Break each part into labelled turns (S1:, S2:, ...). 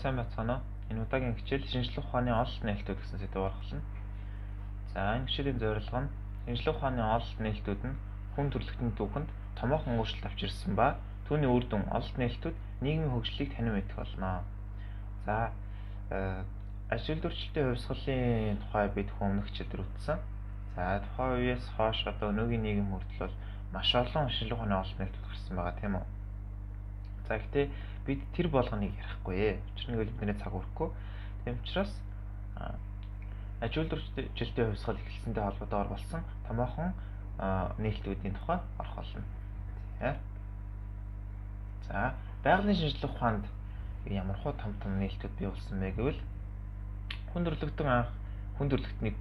S1: За сайн байцгаана уу? Энэ удаагийн хичээл шинжлэх ухааны ололт нээлтүүд гэсэн сэдвээр орох болно. За энэ хичээлийн зорилго нь шинжлэх ухааны ололт нээлтүүд нь хүн төрөлхтний түүхэнд томоохон өөрчлөлт авчирсан ба түүний үр дүн ололт нээлтүүд нийгмийн хөгжлийг танин мэдэх болно. За ажил үйлдвэрчлэлтийн хувьсгалын тухай бид өмнөх хичээл дээр үзсэн. За тухайн үеэс хойш одоо өнөөгийн нийгэм хүртэл бол маш олон шинжлэх ухааны ололт нээлтүүд гарсан байгаа, тийм үү? За гэхдээ бид тэр болгоныг ярихгүй. Учир нь бидний цаг үрэхгүй. Тийм учраас аж үйлдвэрчлэлтийн хувьсгал эхэлсэнтэй холбоотойгоор болсон томоохон нээлтүүдийн тухай орох болно. За байгалийн шинжлэх ухаанд ямар хуу том том нээлтүүд бий болсон бэ гэвэл хүн төрөлхтөн анх хүн төрөлхтнийг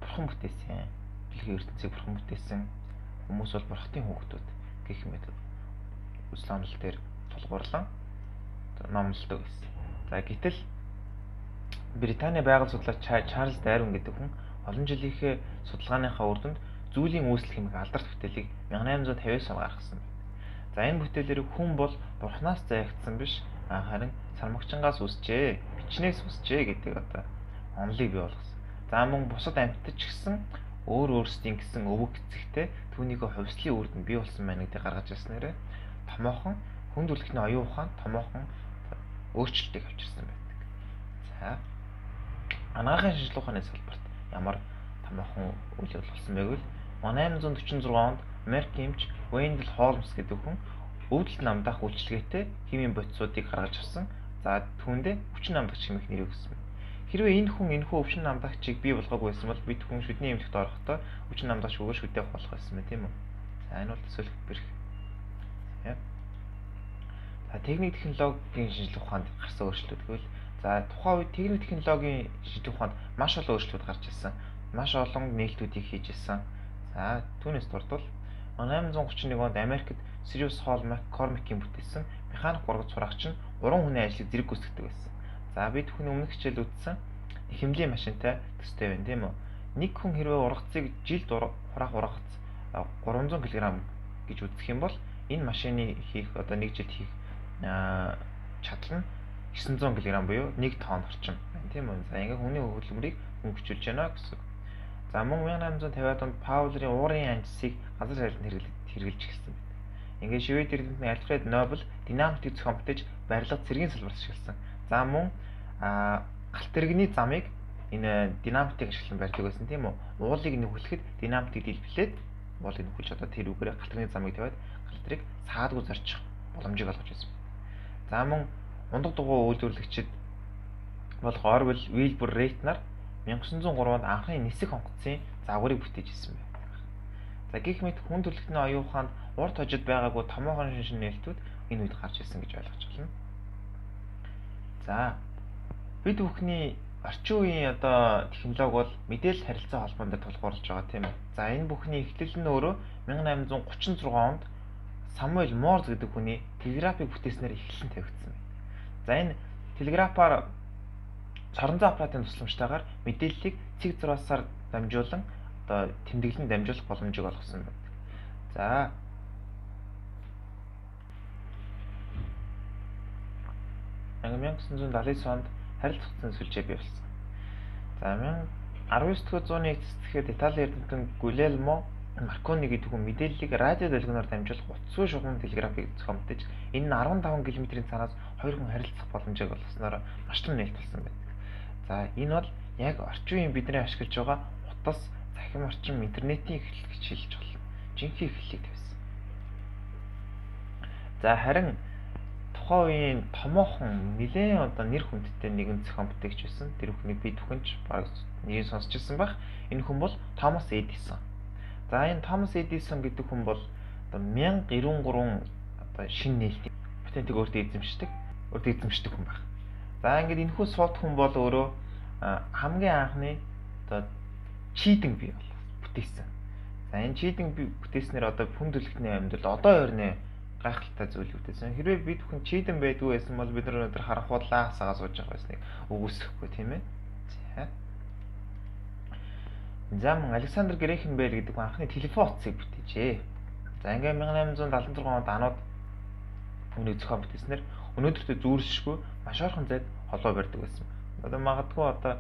S1: бурхан бүтээсэн. Дэлхийн ертөнцийг бурхан бүтээсэн. Хүмүүс бол бурхатын хүүхдүүд гэх мэт үзэл онол дээр тулгуурлан номлодог байсан. За гэтэл Британий байгаль судлаач Чарльз Дарвин гэдэг хүн олон жилийнхээ судалгааныхаа үр дүнд зүйлийн үүсэл хэмээх алдарт бүтээлийг 1859 онд гаргасан байна. За энэ бүтээлээр хүн бол бурхнаас заягдсан биш, харин сармагчингаас үүсжээ, бичнээс үүсжээ гэдэг одоо онолыг бий болгосон. За мөн бусад амьтад ч гэсэн өөр өөрсдийн гэсэн өвөг эцэгтэй түүнийхээ хувьслын үр дүн бий болсон байна гэдгийг гаргаж ирснээрээ томоохон хүн төрөлхтний оюун ухаан томоохон өөрчлөлтийг авчирсан байдаг. За анагаахын шинжлэх ухааны салбарт ямар томоохон үйл явдал болсон бэ гэвэл 1846 онд Америкийн эмч Вендел Холмс гэдэг хүн өвдөлт намдаах үйлчилгээтэй химийн бодисуудыг гаргаж авсан. За түүндээ өвчин намдагч хэмээх нэрийг өгсөн. Хэрвээ энэ хүн энэхүү өвчин намдагчийг бий болгоогүй байсан бол бид хүн шүдний эмнэлэгт орохдоо өвчин намдагч өгөө шүдээ болох байсан байх, тийм үү? За энэ бол төсөөлөх бэрх. За техник технологийн шинжлэх ухаанд гарсан өөрчлөлтүүд гэвэл за тухайн үед техник технологийн шинжлэх ухаанд маш олон өөрчлөлтүүд гарч ирсэн. Маш олон нээлтүүдийг хийж ирсэн. За түүнээс дурдвал 1831 онд Америкт Сириус Холл Маккормикийн бүтээсэн механик ургац сурагч нь 3 хүний ажлыг зэрэг гүйцэтгэдэг байсан. За бид хүний өмнөх хичээл үзсэн хэмнэлийн машинтай төстэй байна, тийм үү? Нэг хүн хэрвээ ургацыг жилд хураах ургац 300 кг гэж үзэх юм бол энэ машины хийх одоо нэг жилд хийх чадал нь 900 кг буюу 1 тонн орчим байна, тийм үү? За ингээ хүний хөдөлмөрийг хөнгөвчүүлж байна гэсэн. За мөн 1850-ад онд Паулерийн уурын анжсыг газар шарилтанд хэрэглэж эхэлсэн байна. Ингээ швед эрдэмтэн Альфред Нобель динамитыг зохион бүтээж барилга цэргийн салбарт ашигласан. За мөн галт тэрэгний замыг энэ динамитыг ашиглан барьдаг байсан, тийм үү? Уулыг нүхлэхэд динамитыг дэлбэлээд уулыг нүхэлж одоо тэр үгээрээ галт тэрэгний замыг тавиад галт тэрэг саадгүй зарчих боломжийг олгож байсан. За мөн ундаг дугуй үйлдвэрлэгчид болох Орвил Уилбур Рейт нар 1903 онд анхны нисэх онгоцын загварыг бүтээж ирсэн байна. За гэх мэт хүн төрөлхтний оюун ухаанд урт хожид байгаагүй томоохон шинэ нээлтүүд энэ үед гарч ирсэн гэж ойлгож байна. За бид бүхний орчин үеийн одоо технологи бол мэдээлэл харилцаа холбоон дээр тулгуурлаж байгаа, тийм үү? За энэ бүхний эхлэл нь өөрөө 1836 онд Самуэль Морз гэдэг хүний телеграфыг бүтээснээр эхлэн тавигдсан байна. За энэ телеграфаар цоронзон аппаратын тусламжтайгаар мэдээллийг цэг зураасаар дамжуулан одоо тэмдэглэн дамжуулах боломжийг олгосон байна. За англи 1979 онд харилцах утасны сүлжээ бий болсон. За 19 дэх зууны эцэс тэгэхэд Италийн эрдэмтэн Гулелмо Маркони гэдэг хүн мэдээллийг радио долгионоор дамжуулах утасгүй шугам телеграфыг зохион бүтээж энэ нь 15 км-ийн цаанаас хоёр хүн харилцах боломжийг олгосноор маш том нээлт болсон байдаг. За энэ бол яг орчин үеийн бидний ашиглаж байгаа утас, цахим орчин, интернетийн эхлэл гэж хэлж болно. Жинхэнэ эхлэлийг тавьсан. За харин тухайн үеийн томоохон нэлээд одоо нэр хүндтэй нэгэн зохион бүтээгч байсан. Тэр хүнийг бид бүхэн ч бараг нэрийг сонсч ирсэн байх. Энэ хүн бол Томас Эдисон. За энэ Томас Эдисон гэдэг хүн бол одоо 1093 одоо шинэ нээлтийн патентыг өөртөө эзэмшдэг хүн байх. За ингээд энэхүү сууд хүн бол өөрөө хамгийн анхны одоо чийдэн бий бол бүтээсэн. За энэ чийдэн бий бүтээснээр одоо хүн төрөлхтний амьдрал одоо орны гайхалтай зүйл бүтээсэн. Хэрвээ бид бүхэн чийдэн байдгүй байсан бол бид нар өнөөдөр харанхуудлаа хасагаа сууж байгаа байсныг үгүйсэхгүй, тийм ээ. За. За мөн Александр Грэхэм Белл гэдэг хүн анхны телефон утсыг бүтээжээ. За ингээд 1876 онд анууд үүнийг зохион бүтээснээр өнөөдөртөө зүүрсшгүй маш ойрхон зайд холбоо барьдаг байсан. Одоо магадгүй одоо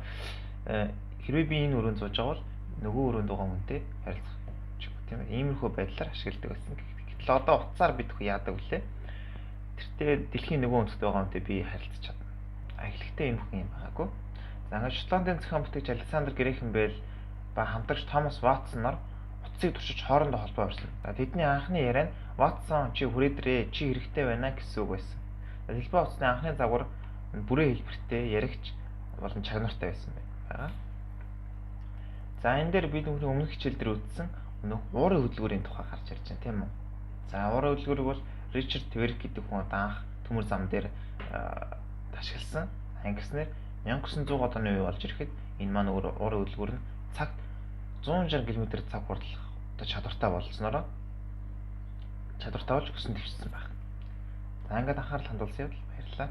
S1: хэрвээ би энэ өрөөнд сууж байгаа бол нөгөө өрөөнд байгаа хүнтэй харилцах ч юм уу, тийм ээ. Иймэрхүү байдлаар ашигладаг байсан. Гэтэл одоо утсаар бид хөө яадаг вүлээ? Тэртээ дэлхийн нөгөө өнцгт байгаа хүнтэй би харилцаж чадна. Эхлэхдээ ийм хүн юм байгаагүй. За ингээд Шотландын зохион бүтээгч Александр Грэхэм Белл ба хамтрагч Томас Ватсоноор утсыг туршиж хоорондоо холбоо барьсан. За тэдний анхны яриа нь "Ватсон, чи хүрээдрээ, чи хэрэгтэй байна" гэсэн үг байсан. Телефон утасны анхны загвар бүрээ хэлбэртэй, яригч болон чагнартай байсан байна. За энэ дээр бид нүхний өмнөх хичээл дээр үзсэн өмнөх уурын хөдөлгүүрийн тухай гарч ирж байна, тийм үү? За уурын хөдөлгүүрийг бол Ричард Тверк гэдэг хүн одоо анх төмөр зам дээр ашигласан. Ангиснаар 1900 оны үе болж ирэхэд энэ маань өөр уурын хөдөлгүүр нь цагт 160 км цаг хурдлах одоо чадвартай болснороо чадвартай болж өсөн дэвшсэн байх. За ингээд анхаарал хандуулсан явдал баярлалаа.